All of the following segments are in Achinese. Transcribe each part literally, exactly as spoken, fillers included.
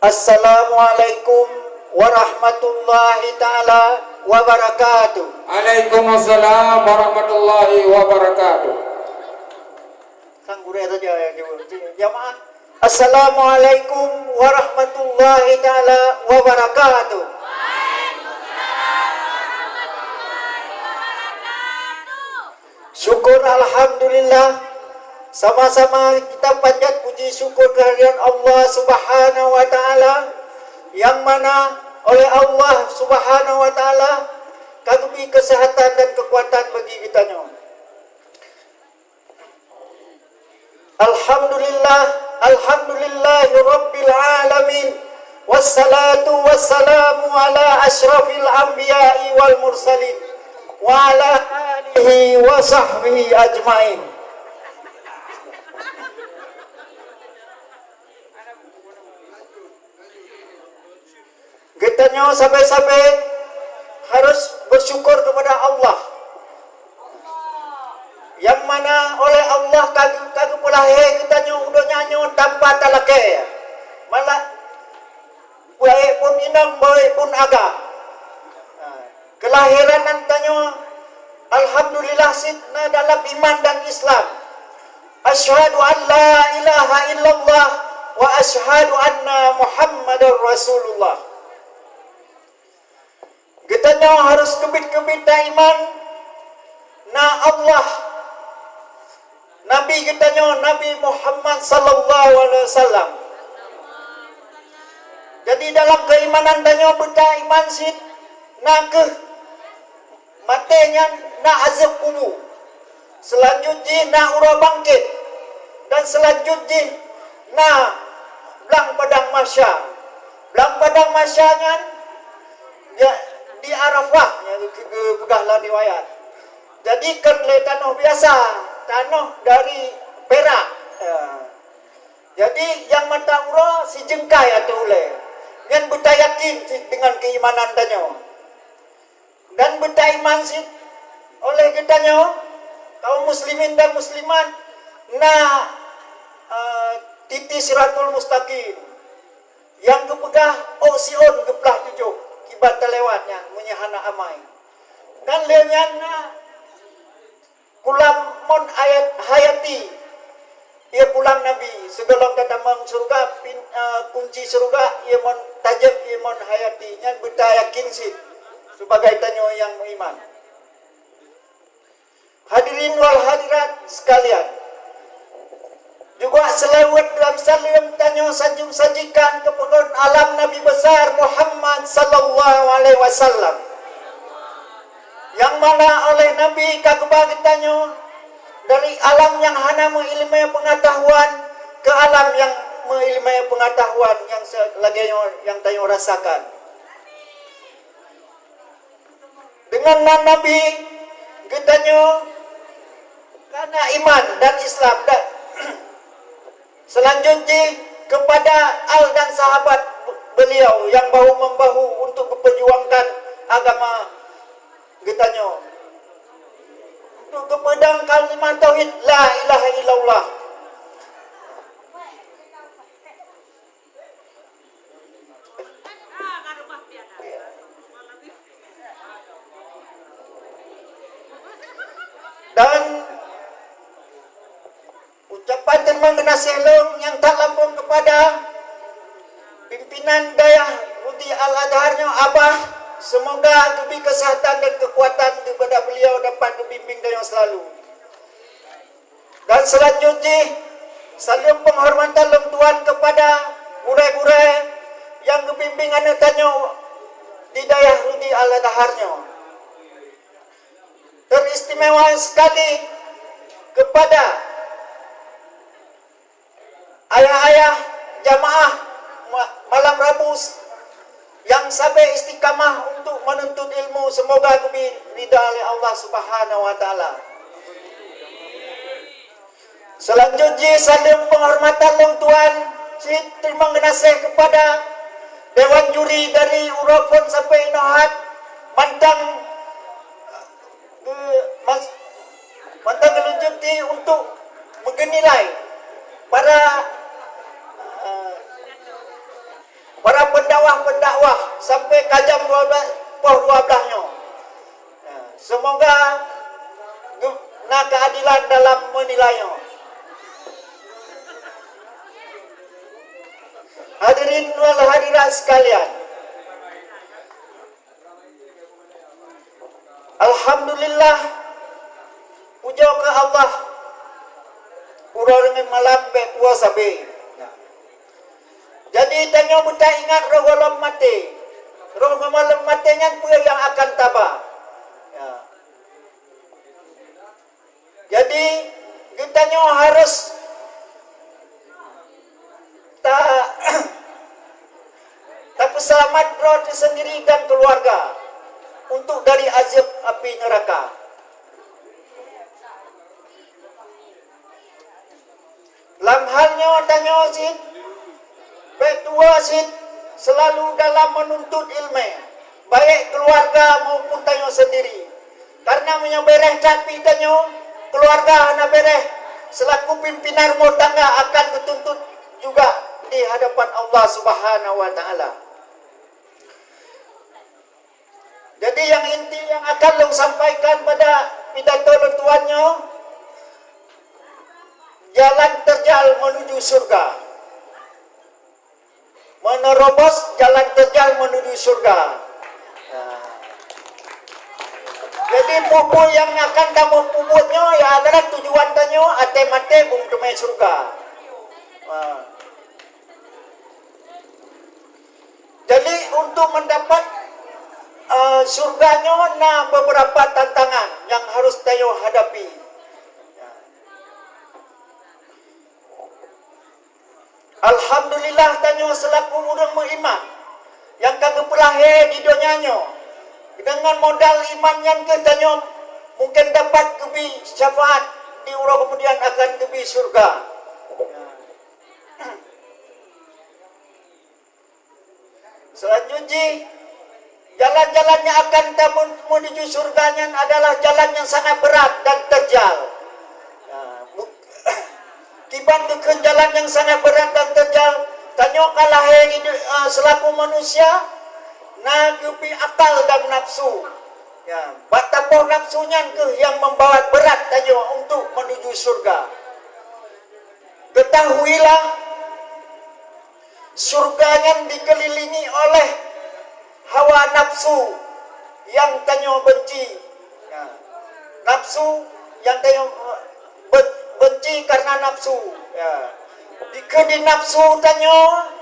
Assalamualaikum warahmatullahi taala wabarakatuh. Waalaikumsalam warahmatullahi wabarakatuh. Sang gurèe saja yang jawab. Jamaah. Assalamualaikum warahmatullahi taala wabarakatuh. Syukur alhamdulillah. Sama-sama kita panjat puji syukur kehadirat Allah Subhanahu wa taala, yang mana oleh Allah Subhanahu wa taala ka geubri kesehatan dan kekuatan bagi geutanyoe. Alhamdulillah, alhamdulillahi rabbil alamin. Wassalatu wassalamu ala asyrafil anbiya'i wal mursalin wa ala alihi wa sahbihi ajmain. Geutanyoe sabe-sabe harus bersyukur kepada Allah, yang mana oleh Allah ka geu-, ka geupeulahé geutanyoe u donya nyoe tanpa talakée. Malah baik pun inong, baik pun agam. Keulahiran geutanyoe, alhamdulillah, cit na dalam iman dan Islam. Asyhadu an la ilaha illallah wa asyhadu anna Muhammadar Rasulullah. Geutanyoe harus keubiet-keubiet taiman na Allah, Nabi geutanyoe, Nabi Muhammad sallallahu alaihi wasallam. Jadi, dalam keimanan tanyoe beutaiman cit na kheueh maté nyan na azeueb kubu. Seulanjut jih na uroe bangkét. Dan seulanjut jih na blang padang mahsya. Blang padang mahsya nyan, ya, di Arafah, nyang geu-, geu-, geupeugah lam riwayat. Jadi, kon lé tanoh biasa, tanoh dari pirak. Ya. Jadi, nyang mata uroe sijeungkai ateueh ulée. Nyan beutayakin cit deungon keimanan tanyoe. Dan beutaiman cit oleh geutanyoe, kaum muslimin dan muslimat, na, eh, titi Siratul Mustaqim nyang geupeugah ôk siôn geuplah tujoh kiban talewat nyan meunyoe hana amai. Dan lheueh nyan na kulam mon ayat hayati, ié pulang Nabi, sigohlom tatamong syeuruga, pin-, eh, kunci syeuruga, ié mon tajép, ié mon hayati, nyan beutayakin cit sibagai tanyoe nyang meuiman. Hadirin wal hadirat sekalian, juga seulaweuet dan saleuem tanyoe sanjong sajikan keu Peungeuet Alam Nabi Besar Muhammad sallallahu alaihi wasallam. Nyang mana oleh Nabi ka geuba geutanyoe dari alam nyang hana meuileumé peungatahuan keu alam nyang meuileumé peungatahuan nyang se-, lagée nyoe nyang tanyoe rasakan. Deungon nan Nabi geutanyoe kana iman dan Islam dan Seulanjut jih keupada al dan sahabat beliau nyang bahu-membahu untuk geupeujuangkan agama geutanyoe, untuk geupeudong kalimat tauhid la ilaha illallah. Dan ucapan teurimong geunaséh lôn nyang that lampôh keupada pimpinan dayah Rudi Al-Azhar nyoe, Abah, seumoga geubri keuseuhatan dan keukuatan keupada beuliau dapat geubimbéng tanyoe seulalu. Dan seulanjut jih, saleuem peunghormatan lôn tuan keupada gurée-gurée nyang geubimbéng aneuëk tanyoe di dayah Rudi Al-Azhar nyoe. Teristimewa sekali keupada ayah-ayah jamaah ma-, malam Rabu s-, nyang sabe istiqamah untuk menuntut ilmu, seumoga geubri ridha lé Allah Subhanahu wa Taala. Seulanjut jih, saleuem peunghormatan lôn tuan cit teurimong geunaséh keupada dewan juri dari uroe phon sampoe inoe hat mantong, eh, mas-, mantong geulunjuti untuk meugeunilai para, eh, Para pendakwah-pendakwah sampai ka jam dua belas, poh dua belas nyoe. Ya, semoga na keadilan dalam menilai nyoe. Hadirin wal hadirat sekalian, alhamdulillah, pujoe keu Allah, uroe ngon malam bék puasa bé. Jadi tanyoe beutaingat roh gohlom maté. Roh gohlom maté nyan peue nyang akan taba. Ya. Jadi geutanyoe harus ta tapeuseulamat droe teusendiri dan keuluwarga untuk dari azab api neuraka. Lam hal nyoe tanyoe cit bék tuwoe cit seulalu dalam meununtut iéleumé, baik keuluwarga maupun tanyoe seundiri. Kareuna meunyoe béréh that pih tanyoe, keuluwarga hana béréh, seulaku pimpénan rumoh tangga akan geutuntut juga di hadapan Allah Subhanahu wa Taala. Jadi nyang inti nyang akan lôn sampaikan pada pidato lôn tuan nyoe, jalan terjal menuju syurga. Menerobos jalan terjal menuju syurga. Nah. Jadi peue-peue nyang akan tameupubuet nyoe, ya adalah tujuan tanyoe, até maté beuteumé syurga. Nah. Jadi untuk mendapat, eh, syurga nyoe na beberapa tantangan nyang harus tanyoe hadapi. Alhamdulillah tanyoe seulaku ureuëng meuiman nyang ka geupeulahé di donya nyoe. Deungon modal iman nyan keuh tanyoe mungken dapat geubi syafaat di uroe keumudian akan geubi syurga. Selanjut jih, jalan-jalan nyang akan tameu-, menuju syurga nyan adalah jalan nyang sangat berat dan terjal. Nah, bu-, kiban geukheun jalan nyang sangat berat dan terjal, tanyoe ka lahé di de-, eh, seulaku manusia, na geubri akal dan nafsu. Ya, bak tapoh nafsu nyan keuh nyang membawa berat tanyoe untuk menuju syurga. Ketahuilah, syurga nyan dikelilingi oleh hawa nafsu nyang tanyoe benci. Ya. Nafsu nyang tanyoe, eh, ben-, benci karena nafsu. Ya. Dikeudi nafsu tanyoe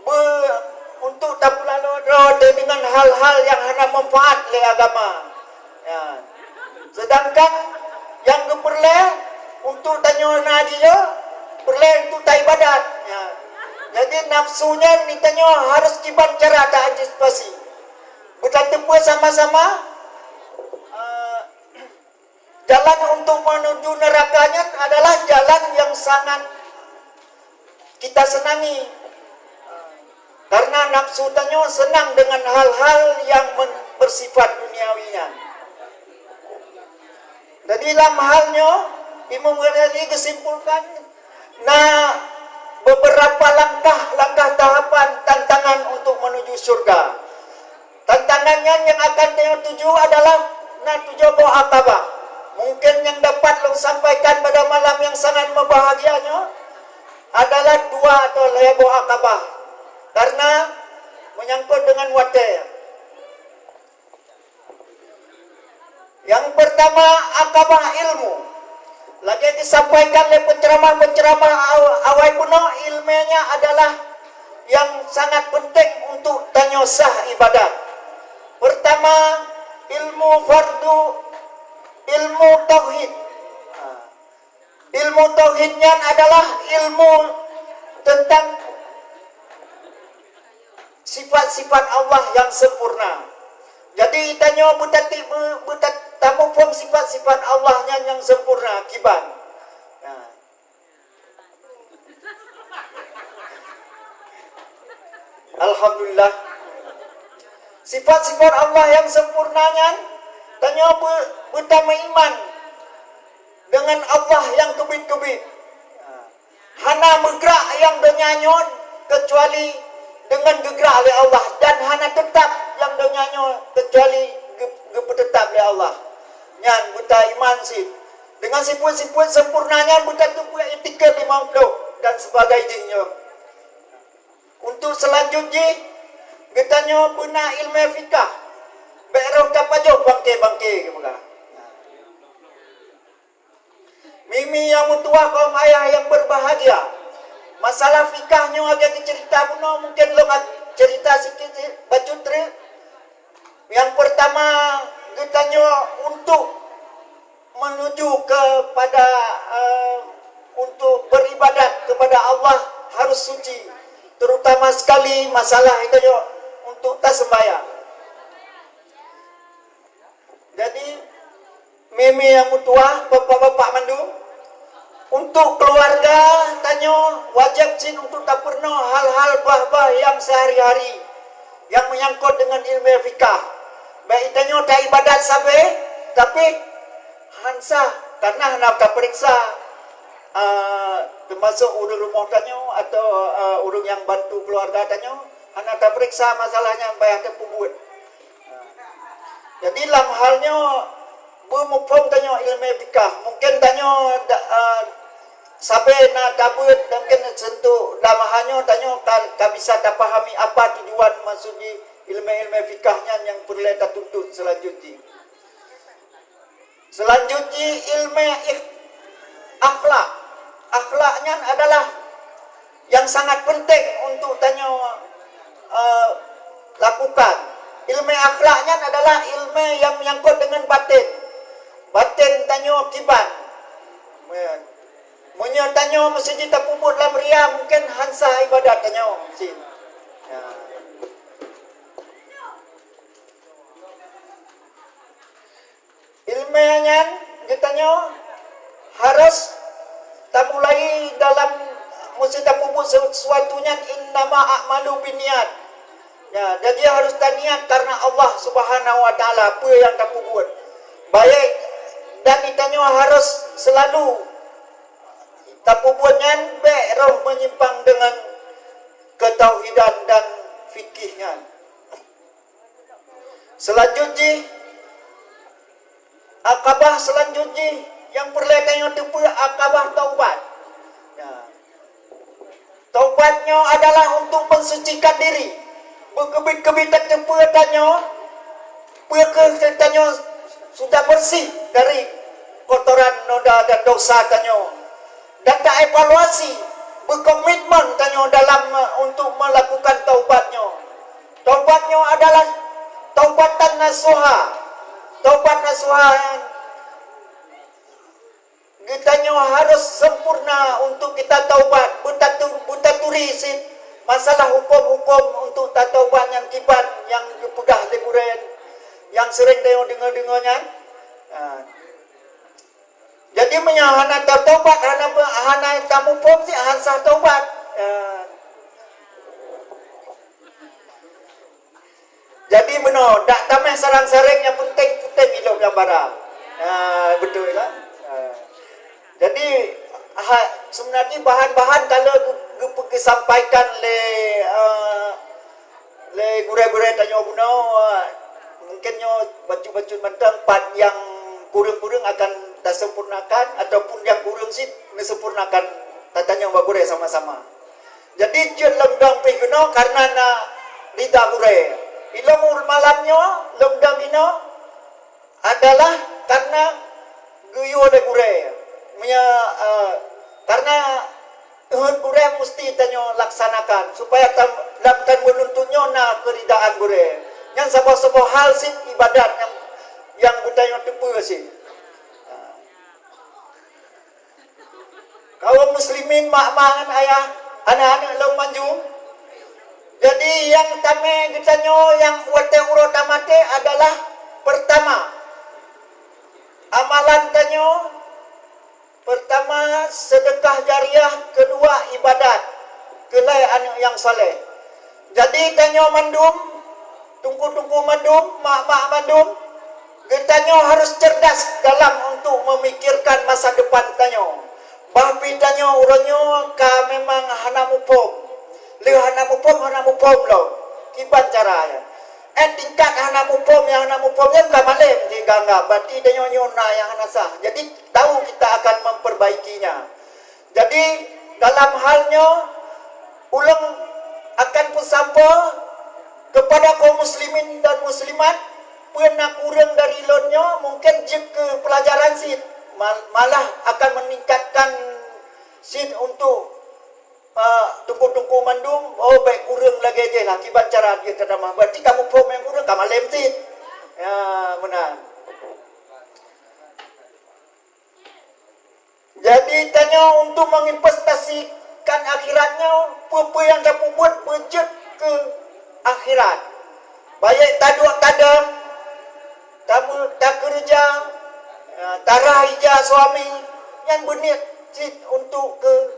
be-, untuk tapeulalo droe deungon hal-hal nyang hana manfaat lé agama. Ya. Sedangkan nyang geupeureulée untuk tanyoe na jih nyoe, peureulée untuk taibadat. Ya. Jadi nafsu nyan di tanyoe harus kiban cara taantisipasi. Beutateupeue sama-sama, eh, jalan untuk menuju neraka nyan adalah jalan yang sangat kita senangi. Karena nafsu tanyoe senang dengan hal-hal yang men-, bersifat duniawi nyan. Jadi lam hal nyoe, Imam Ghazali geusimpulkan, na beberapa langkah-langkah tahapan tantangan untuk menuju syurga. Tantangan nyan nyang akan tanyoe tuju adalah na tujoh boh akabah. Mungken nyang dapat lôn sampaikan pada malam nyang sangat meubahagia nyoe adalah dua atau lhée boh akabah, karena meunyangkot deungon watée. Nyang peurtama, akabah ilmu. Lagée disampaikan lé penceramah-penceramah aw-, awai bunoe, iéleumé nyan adalah nyang sangat penting untuk tanyoe sah ibadat. Peurtama, ilmu fardu, ilmu tauhid. Ilmu tauhid nyan adalah ilmu teuntang sifat-sifat Allah nyang sempurna. Jadi, tanyoe beutati-, be-, beutat-, tamuphom sifat-sifat Allah nyan nyang sempurna kiban. Nah. Alhamdulillah. Sifat-sifat Allah nyang sempurna nyan, tanyoe beu-, beutameuiman deungon Allah nyang keubiet-keubiet. Hana meugrak nyang donya nyoe keucuali deungon geugerak lé Allah dan hana teutap lam donya nyoe keucuali geu-, geupeuteutap lé Allah. Nyan beuta iman cit. Deungon sifeuet-sifeuet sempurna nyan beuta teupeue itikad limong ploh dan sebagai jih nyoe. Untuk seulanjut jih, geutanyoe beuna ileumèe fikah. Bèk roh tapajoh bangke-bangke geupeugah. Mimi nyang meutuwah, kaum ayah nyang berbahagia, masalah fikah nyoe lagèe geuceurita bunoe, mungken lôn ceurita sikit bacut treuk. Nyang peurtama, geutanyoe untuk menuju kepada, eh, untuk beribadat kepada Allah harus suci, terutama sekali masalah geutanyoe untuk taseumbahyang. Jadi, mimi nyang meutuwah, bapak-bapak mandum, untuk keuluwarga tanyoe wajéb cit untuk tapeurunoe hal-hal bah-bah nyang seuhari-hari nyang meunyangkot deungon ileumèe fikah. Bèk geutanyoe taibadat sabe, tapi han sah, karena hana tapeuriksa, eh, teumasok ureueng rumoh tanyoe atau, eh, ureueng nyang bantu keuluwarga tanyoe, hana tapeuriksa masalah nyan baya tapeubuet. Jadi, lam hal nyoe, beumuphom tanyoe ileumèe fikah. Mungken tanyoe da-, eh, sabe na tabeuet, mungken seuntuek lam hal nyoe tanyoe ka, ka bisa tapahami apa tujuan maksud jih ileumèe-ileumèe fikah nyan nyang peureulèe tatuntut seulanjut jih. Seulanjut jih ileumèe ikh-, akhlak. Akhlak nyan adalah nyang sangat peunteng untuk tanyoe, eh, lakukan. Ileumèe akhlak nyan adalah ileumèe nyang meunyangkot deungon baten. Baten tanyoe kiban. Meunyoe tanyoe meuseujid tapeubuet lam ria, mungken han sah ibadat tanyoe meuseujid. Ya. Ileumèe nyan geutanyoe harôh tamulai dalam meusti tapeubuet seusuatu nyan, "Innama a'malu binniyat." Ya, jadi harôh taniat karena Allah Subhanahu wa Ta'ala peue nyang tapeubuet. Baik, dan geutanyoe harôh seulalu tapeubuet nyan bèk roh meunyimpang deungon keutauhidan dan fikih nyan. Seulanjut jih, akabah seulanjut jih nyang peureulèe tanyoe teupeue akabah taubat. Ya. Taubat nyoe adalah untuk mensucikan diri. Beukeubiet-keubiet tateupeue tanyoe, peue kheueh tanyoe sudah bersih dari kotoran noda dan dosa tanyoe. Dan taevaluasi, beukomitmen tanyoe dalam, eh, untuk melakukan taubat nyoe. Taubat nyoe adalah taubatan nasuha. Taubat nasuha nyan geutanyoe harôh sempurna untuk kita taubat, beutatu-, beutaturi cit masalah huköm-huköm untuk tataubat nyan kiban nyang geupeugah lé gurèe nyang seuréng tanyoe deungoe-deungoe nyan. Ha. Jadi, meunyoe hana tatobat, hana be-, hana tamuphom cit, han sah tobat. Ya. Jadi, meunoe, dak tameh sarang-sareng nyang peunteng-peunteng ilom nyang bara. Ya, beutôi kan? Ya. Jadi, ha, seubeunajih bahan-bahan ka lheueh geu-, geu-, geusampaikan lé, eh, lé gurèe-gurèe tanyoe bunoe, mungken nyoe bacut-bacut mantong, pat nyang kureueng-kureueng akan tasempurnakan, ataupun nyang kureueng cit neusempurnakan, tatanyong bak gurèe sama-sama. Jadi, jeuet lom dong pih keunoe karena na rida gurèe. Ilom malam nyoe lom dong inoe adalah karena geuyue lé gurèe. Meunyoe, eh, karena teuhon gurèe musti tanyoe laksanakan supaya tam-, lam tan meununtut nyoe na keuridaan gurèe. Nyan saboh-saboh hal cit ibadat nyang, nyang geutanyoe teupeue cit. Kaum muslimin, mak-mak ngon ayah, aneuk-aneuk lôn manjum. Jadi, nyang tamè geutanyoe nyang watèe uroe tamaté adalah, peurtama, amalan tanyoe, peurtama, seudeukah jariah, keudua, ibadat, keulhèe aneuk nyang saleh. Jadi, tanyoe mandum, teungku-teungku mandum, mak-mak mandum, geutanyoe harôh cerdas dalam untuk memikirkan masa depan tanyoe. Bah pih tanyoe uroe nyoe ka memang hana muphom. Lheueh hana muphom, hana muphom lom. Kiban cara nyan. Eh, tingkat hana muphom, nyang hana muphom nyan ka malem jih ka anggap. Berarti tanyoe nyoe na nyang hana sah. Jadi, tahu kita akan memperbaikinya. Jadi, dalam hal nyoe, ulôn akan peusampoe kepada kaum muslimin dan muslimat, peue na kureueng dari lôn nyoe, mungken jeuet keu pelajaran cit. Mal-, malah akan meningkatkan cit untuk, eh, teungku-teungku mandum, oh, bèk kureueng lagèe jih lah, kiban cara jih teutamah. Berarti kamoe phom nyang kureueng ka malem cit. Ya, meunan. Jadi, tanyoe untuk menginvestasikan akhirat nyoe, peue-peue nyang tapeubuet beujeuet keu akhirat. Baik taduek tadong, tamu-, takeureuja, ya, tarah ija suami, nyan beuniet cit untuk keu,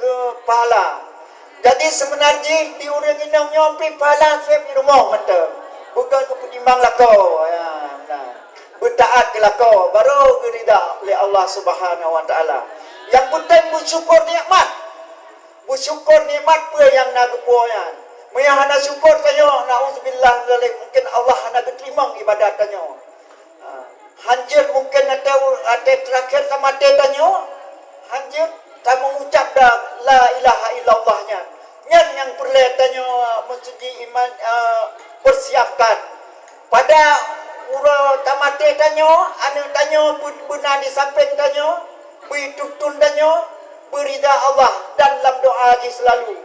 keu pahala. Jadi, seubeuna jih di ureueng inong nyoe pih pahala seb di rumoh mantong. Bukon keu peutimbang lakoe, ya, nah. Beutaat keu lakoe, baru geurida lé Allah Subhanahu wa Taala. Nyang peunténg beusyukur nikmat. Beusyukur nikmat peue nyang na geupeue nyan. Meunyo hana syukur tanyoe, naudzubillah min dzalik, mungken Allah hana geuteurimong ibadat tanyoe. Ha, hanjeuet mungken ateueh, ateueh teurakhir tamaté tanyoe, hanjeuet tameungucap dah la ilaha illallah nyan. Nyan nyang peureulèe tanyoe meusuji iman, eh, persiapkan. Pada uroe tamaté tanyoe, aneuk tanyoe beu-, beuna di sampéng tanyoe, beu tuntun tanyoe, beu rida Allah dan lam doa jih seulalu.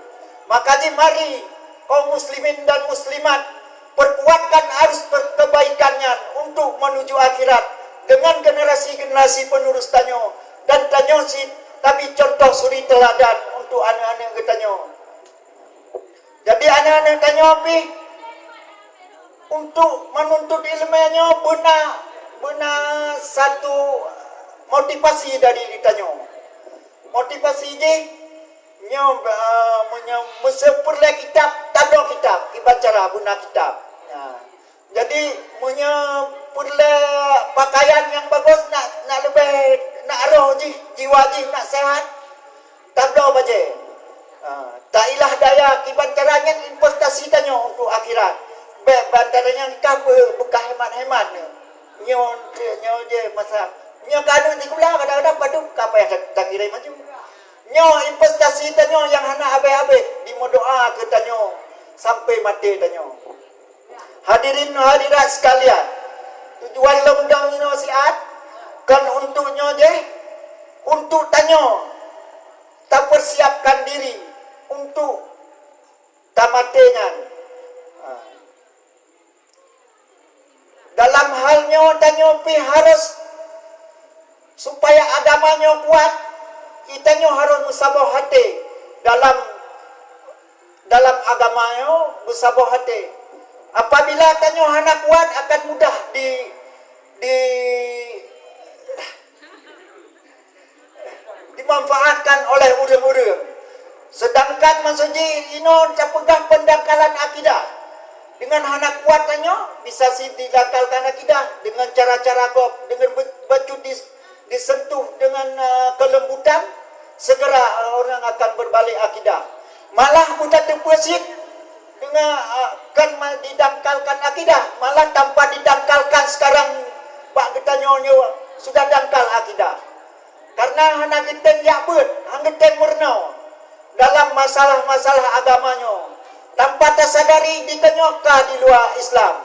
Maka jih mari, kaum muslimin dan muslimat, perkuatkan arus per-, kebaikan nyan untuk menuju akhirat dengan generasi-generasi penerus tanyoe dan tanyoe cit tabi contoh suri teuladan untuk aneuk-aneuk geutanyoe. Jadi, aneuk-aneuk tanyoe pih untuk menuntut ileumèe nyoe beuna, beuna satu motivasi dari geutanyoe. Motivasi jih nyoe, eh, meunyoe meuseu peureulèe kitab, tabloe kitab, kiban cara beuna kitab. Nah, jadi, meunyoe peureulèe pakaian nyang bagus, nak, nak leubeh, nak roh jih, jiwa jih nak seuhat, tabloe bajèe. Ha, tailah daya kiban cara nyan investasi tanyoe untuk akhirat. Bèk ban tanyoe nyan ka be-, beukah hemat-hemat nyoe. Nyoe, nyoe jih masa. Nyoe ka aneuk sikula kadang-kadang padum ka payah ta-, takirém aju. Nyoe investasi tanyoe nyang hana habéh-habéh, dimeudoa keu tanyoe sampai maté tanyoe. Hadirin hadirat sekalian, tujuan lôn dong inoe siat kon untuk nyoe jih, untuk tanyoe tapersiapkan diri untuk tamaté nyan. Ha. Dalam hal nyoe tanyoe pih harus supaya agama nyoe kuat, geutanyoe harôh meusaboh até dalam, dalam agama nyoe meusaboh até. Apabila tanyoe hana kuat, akan mudah di, di, dimanfaatkan oleh ureuëng-ureuëng. Sedangkan maksud jih inoe tapeugah pendangkalan akidah. Dengan hana kuat tanyoe, bisa si didangkalkan akidah dengan cara-cara gob, dengan be-, bacut dis-, disentuh dengan, eh, kelembutan, segera, eh, orang akan berbalik akidah. Malah mudah teupeusit dengan, eh, kan ma-, didangkalkan akidah, malah tanpa didangkalkan sekarang bak geutanyoe nyoe sudah dangkal akidah. Karena hana geutem jak beuet, hana geutem meurunoe dalam masalah-masalah agama nyoe, tanpa tasadari di tanyoe ka di luwa Islam.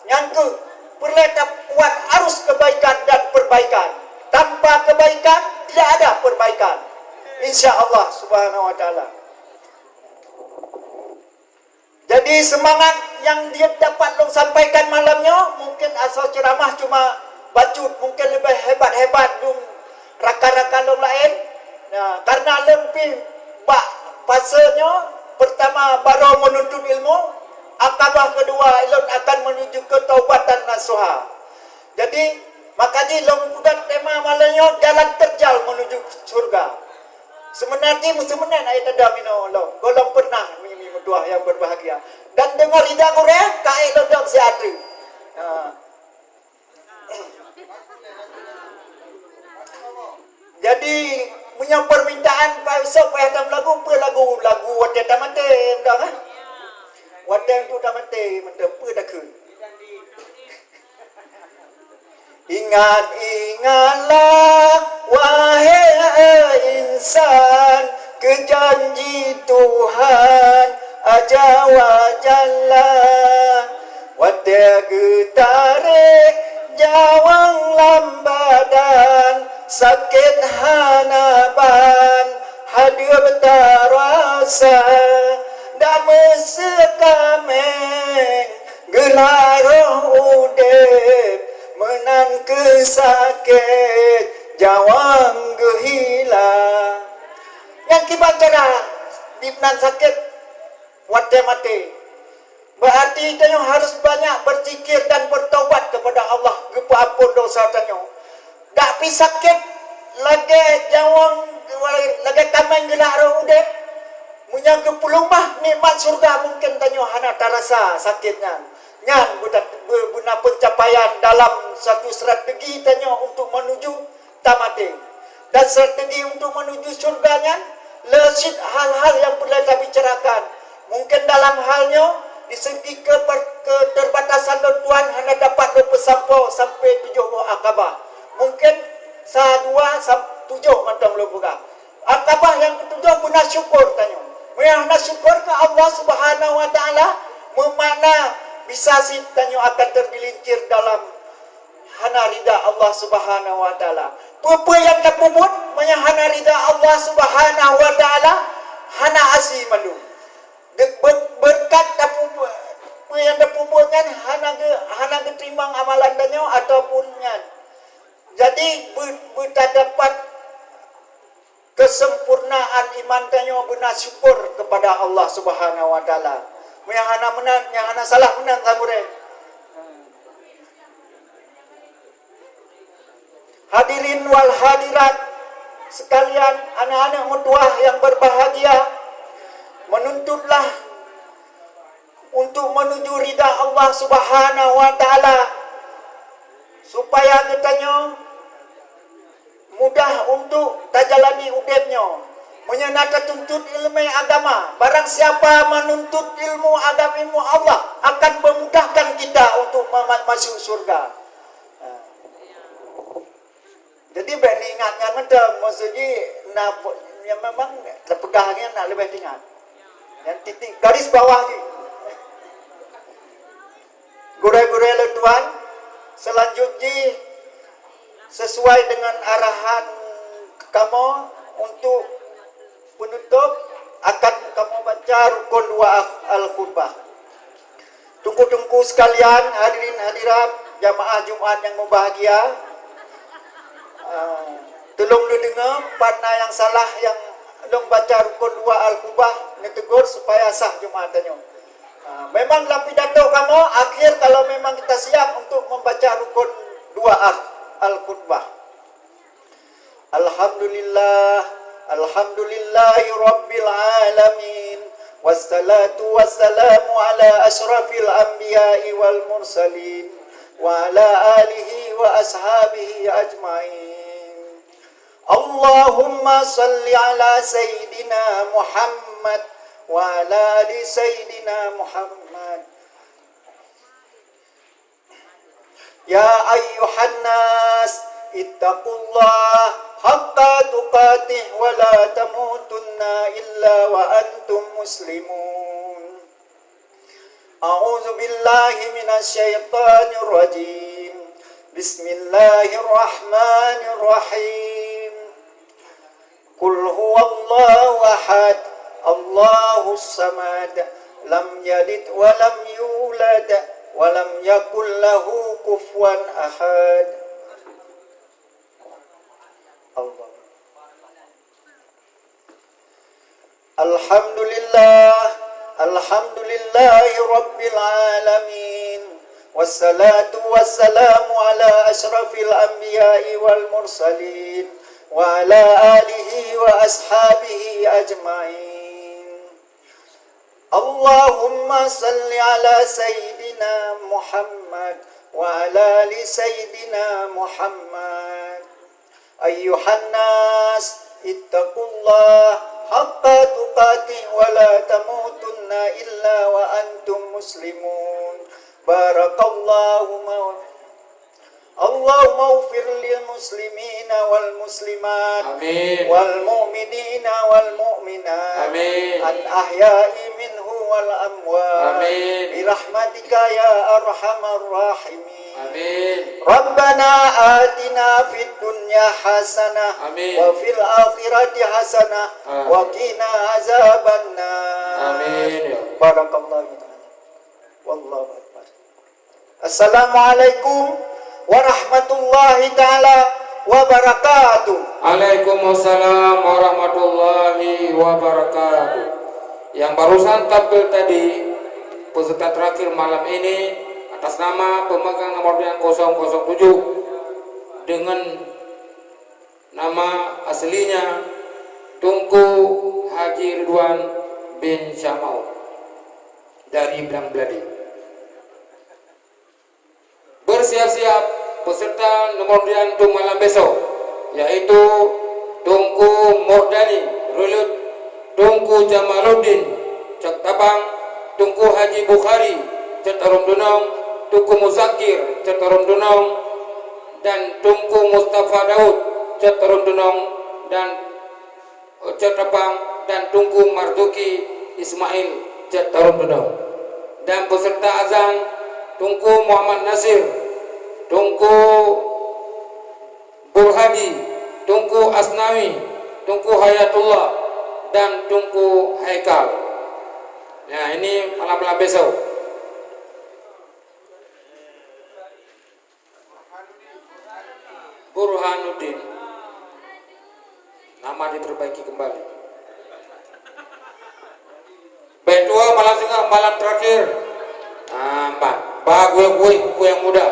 Nyang kheueh, peureulée takuat arus kebaikan dan perbaikan. Tanpa kebaikan, tidak ada perbaikan. Insya Allah Subhanahu wa Taala. Jadi, seumangat nyang jeuet dapat lôn sampaikan malam nyoe, mungken asoe ceuramah cuma bacut, mungken leubeh hebat-hebat dum rakan-rakan lôn laén. Nah, karena lôn pih bak fase nyoe, pertama baroe meununtut ilmu, akabah keudua lôn akan menuju keutaubatan nasuha. Jadi, maka jih lôn peugah tema malam nyoe, jalan terjal menuju syurga. Seubeuna jih, seubeuna ayat teuda minoe lom. Gohlom pernah mi-, mi meutuah nyang berbahagia. Dan deungon rida gurée, ka ék lôn dong siat treuk. Ha. Jadi, Meunyoe permintaan, pa-, soe payah tameulagu, peue lagu, lagu watée tamaté, meudoh, kan? Watée untuk tamaté, meudoh, peue takheun? Ingat-ingatlah, wahai insan, keu janji Tuhan Azza wa Jalla. Watée geutarek nyawöng lam badan, sakét hana ban, hadeueb tarasa, dak meuseukaméng, geulak roh udeb, meunan keuh sakét nyawöng geuhila. Nyang kiban cara, dibnan sakét watée maté. Berarti tanyoe harus banyak berzikir dan bertaubat kepada Allah, geupeuamphon dosa tanyoe. Dak pi sakét lagée nyawöng, lagée kaméng geulak roh udeb. Meunyoe geupeulumah nikmat syurga, mungken tanyoe hana tarasa sakét nyan. Nyan beuta-, beu-, beuna pencapaian dalam satu strategi tanyoe untuk menuju tamaté. Dan strategi untuk menuju syurga nyan, le cit hal-hal nyang peureulée tabicarakan. Mungken dalam hal nyoe, di segi keper-, keterbatasan lôn tuan hana dapat lôn peusampoe sampoe tujoh boh Aqabah. Mungken sa dua sam-, tujoh mantong lôn peugah. Aqabah nyang keutujoh beuna syukur tanyoe. Meunyoe hana syukur keu Allah Subhanahu wa Taala, meumakna bisa cit tanyoe akan tergelincir dalam hana ridha Allah Subhanahu wa Taala. Peue-peue nyang tapeubuet meunyoe hana ridha Allah Subhanahu wa Taala, hana asi mandum. De-, be-, beureukat tapeubuet, peue nyang tapeubuet nyan hana geu-, hana geuteurimong amalan tanyoe ataupun nyan. Jadi, beu-, beutadapat kesempurnaan iman tanyoe beuna syukur kepada Allah Subhanahu wa Taala. Meunyoe hana meunan, nyang hana salah meunan, sang gurée. Hadirin wal hadirat sekalian, aneuk-aneuk meutuwah yang berbahagia, menuntutlah untuk menuju ridha Allah Subhanahu wa Taala, supaya geutanyoe mudah untuk tajalani udeb nyoe. Meunyoe na tatuntut ileumé agama, barang siapa menuntut ilmu agama, ilmu Allah, akan memudahkan kita untuk ma-, ma-, masuk syurga. Ha. Jadi, bék ingat nyan mantong, maksud jih, na, nyang memang teupeugah nyan nak leubeh teuingat. Nyan titik garis bawah jih. Gurée-gurée lôn tuan, seulanjut jih, sesuai dengan arahan kamoe, untuk peunutôb akan kamoe baca rukon dua al-khutbah. Teungku-teungku sekalian, hadirin hadirat, jamaah Jumat nyang mubahgia, ah, tulông neudeungoe, pat na nyang salah nyang lôn baca rukon dua al-khutbah, neuteugor supaya sah Jumat tanyoe. Ah, memang lam pidato kamoe akhir kalau memang kita siap untuk membaca rukon dua al-, al-khutbah. Alhamdulillah, alhamdulillahi rabbil alamin. Wassalatu wassalamu ala asyrafil anbiya'i wal mursalin, wa ala alihi wa ashabihi ajmain. Allahumma salli ala sayyidina Muhammad wa ala ali sayyidina Muhammad. Ya ayyuhan nas, ittaqullaha haqqa tuqatih wa la tamutunna illa wa antum muslimun. A'udzu billahi minasy syaithanir rajim. Bismillahirrahmanirrahim. Qul huwallahu ahad, Allahus samad, lam yalid wa lam yulad, wa lam yakul lahu kufuwan ahad. Allah. Alhamdulillah, alhamdulillahi rabbil alamin. Wassalatu wassalamu ala asyrafil anbiya'i wal mursalin, wa ala alihi wa ashabihi ajmain. Allahumma salli ala sayyidina Muhammad wa ala ali sayyidina Muhammad. Ayyuhan nas, اتقوا الله حق تقاته ولا تموتن إلا وأنتم مسلمون. بارك الله مو- اللهم اغفر للمسلمين والمسلمات. آمين. والمؤمنين والمؤمنات. آمين. الأحياء منهم والأموات. آمين. برحمتك يا أرحم الراحمين. آمين. ربنا آتنا في الدنيا حسنة. آمين. وفي الآخرة حسنة. آمين. وقنا عذاب النار. آمين. بارك الله تعالى. والله أكبر. Assalamualaikum warahmatullahi taala wabarakatuh. Waalaikumsalam warahmatullahi wabarakatuh. Yang barusan tampil tadi, peserta terakhir malam ini, atas nama pemegang nomor urut kosong kosong tujuh, dengan nama aslinya Teungku Haji Ridwan bin Syamau dari Blang Beladi. Bersiap-siap peserta nomor urut untuk malam besok, yaitu Teungku Murdani, Reuleut, Teungku Jamaluddin, Cot Tapang, Teungku Haji Bukhari, Cot Tarom Dunong, Teungku Muzakir, Cot Tarom Dunong, dan Teungku Mustafa Daud, Cot Tarom Dunong, dan Cot Tapang, dan Teungku Marzuki Ismail, Cot Tarom Dunong. Dan peserta azan, Teungku Muhammad Nasir, Teungku Burhadi, Teungku Asnawi, Teungku Hayatullah, dan Teungku Haikal. Ya, ini malam-malam besok. Burhanuddin. Nama diperbaiki kembali. Baik, dua malam singoh, malam terakhir. Ah, empat. Ba gue, gue, gue yang muda.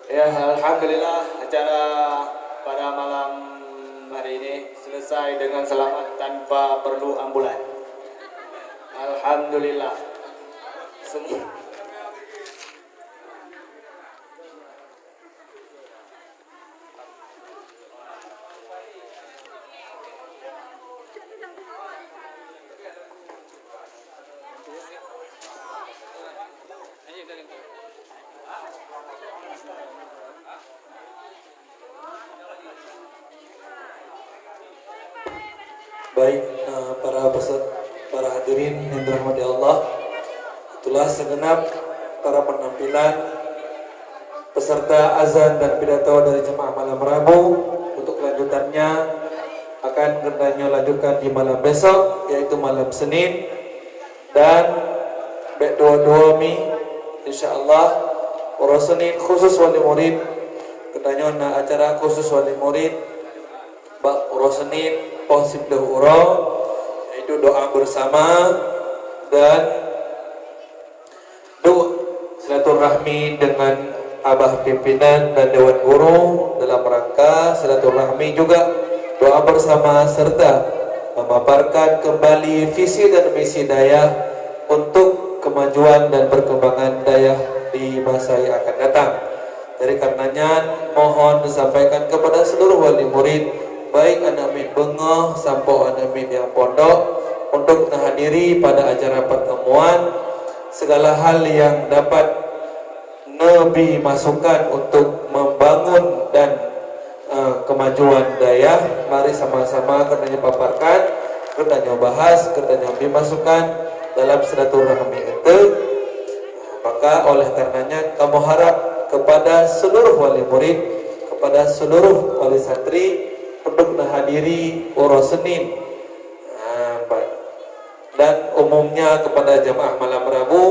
Ya, alhamdulillah, acara pada malam hari ini selesai dengan selamat tanpa perlu ambulan. Alhamdulillah. Sem- Baik, eh, para peser-, para hadirin yang dirahmati Allah, itulah segenap para penampilan peserta azan dan pidato dari jemaah malam Rabu. Untuk kelanjutannya akan geutanyoe lanjutkan di malam besok, yaitu malam Senin. Dan bèk tuwo-tuwo mi, insya Allah, uroe Senin khusus wali murid. Geutanyoe na acara khusus wali murid bak uroe Senin poh siplôh uroe, yaitu doa bersama dan Duek silaturahmi dengan abah pimpinan dan dewan guru dalam rangka silaturahmi juga doa bersama serta memaparkan kembali visi dan misi dayah untuk kemajuan dan perkembangan dayah di masa yang akan datang. Jadi karenanya mohon disampaikan kepada seluruh wali murid, baik aneuk miet beungoh sampoe aneuk miet nyang pondok, untuk menghadiri pada acara pertemuan segala hal yang dapat neubi masukan untuk membangun dan, eh, kemajuan dayah. Mari sama-sama geutanyoe paparkan, geutanyoe bahas, geutanyoe bi masukan dalam silaturahmi itu. Maka oleh karenanya kamoe harap kepada seluruh wali murid, kepada seluruh wali santri untuk menghadiri uroe Senin. Ha, baik. Dan umumnya kepada jamaah malam Rabu,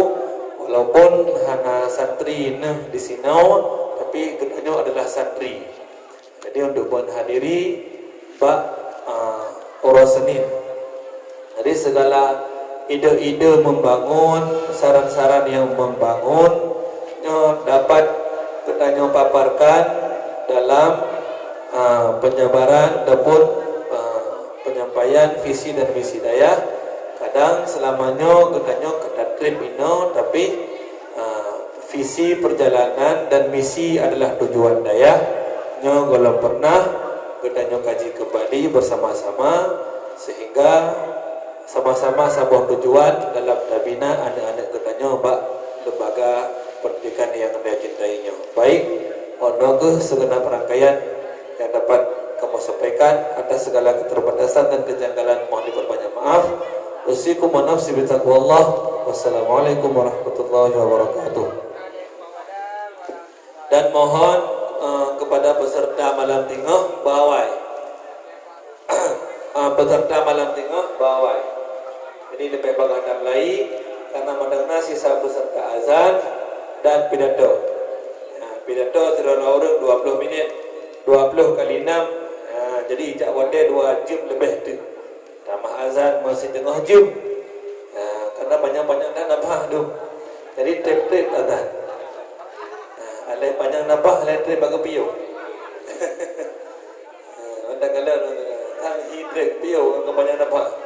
walaupun hana santri neuh di sinoe, tapi geutanyoe adalah santri. Jadi untuk menghadiri bak, ah, uroe Senin. Jadi segala ide-ide membangun, saran-saran yang membangun, nyoe dapat geutanyoe paparkan dalam, ah, penjabaran ataupun, ah, penyampa- Payan visi dan misi dayah. Kadang selama nyoe geutanyoe ka tatrip inoe, tapi, ah, visi perjalanan dan misi adalah tujuan dayah. Nyoe gohlom pernah geutanyoe kaji kembali bersama-sama, sehingga sama-sama saboh tujuan dalam tabina aneuk-aneuk geutanyoe bak lembaga pendidikan nyang geutanyoe cintai nyoe. Baik, oh, nyoe kheueh sigeunap rangkaian yang dapat kamoe sampaikan. Atas segala keterbatasan dan kejanggalan mohon diperbanyak maaf. Usikum wa nafsi bitaqwallah. Wassalamualaikum warahmatullahi wabarakatuh. Dan mohon, eh, kepada peserta malam tingoh bawai. Ah, peserta malam tingoh bawai. Jadi leubeh bagoe that mulai karena mantong na sisa peserta azan dan pidato. Ha, pidato sidroe ureueng dua ploh minit, dua ploh kali enam. Ha, jadi ijak watèe dua jeuem leubeh teuk. Tamah azan masih teungoh jeuem. Ha, karena panyang-panyang that nabah tu. Jadi trép-trép azan. Ha, alah panyang nabah, alah trép bak geupiôh. Ha, mantong kalon, ha, hi trép piôh ngon panyang nabah.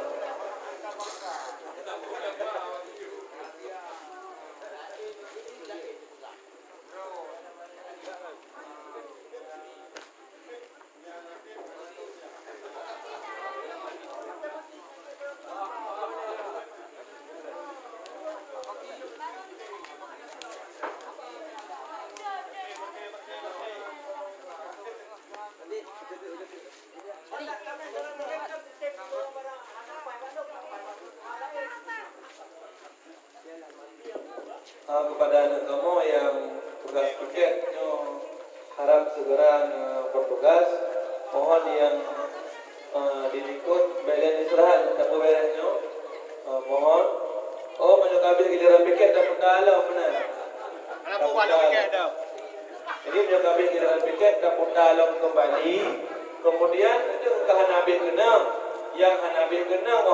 Ah, kepada aneuk kamoe nyang tugas piket nyoe harap segera, eh, bertugas. Mohon nyang, eh, di likot bèk lé istirahat, tapeubèrèh nyoe. Eh, mohon. Oh, meunyoe ka habéh giliran piket, taputa lom meunan. Taputa lom. Jadi, meunyoe ka habéh giliran piket, taputa lom kembali. Kemudian, itu ka hana habéh keunong. Nyang hana habéh keunong,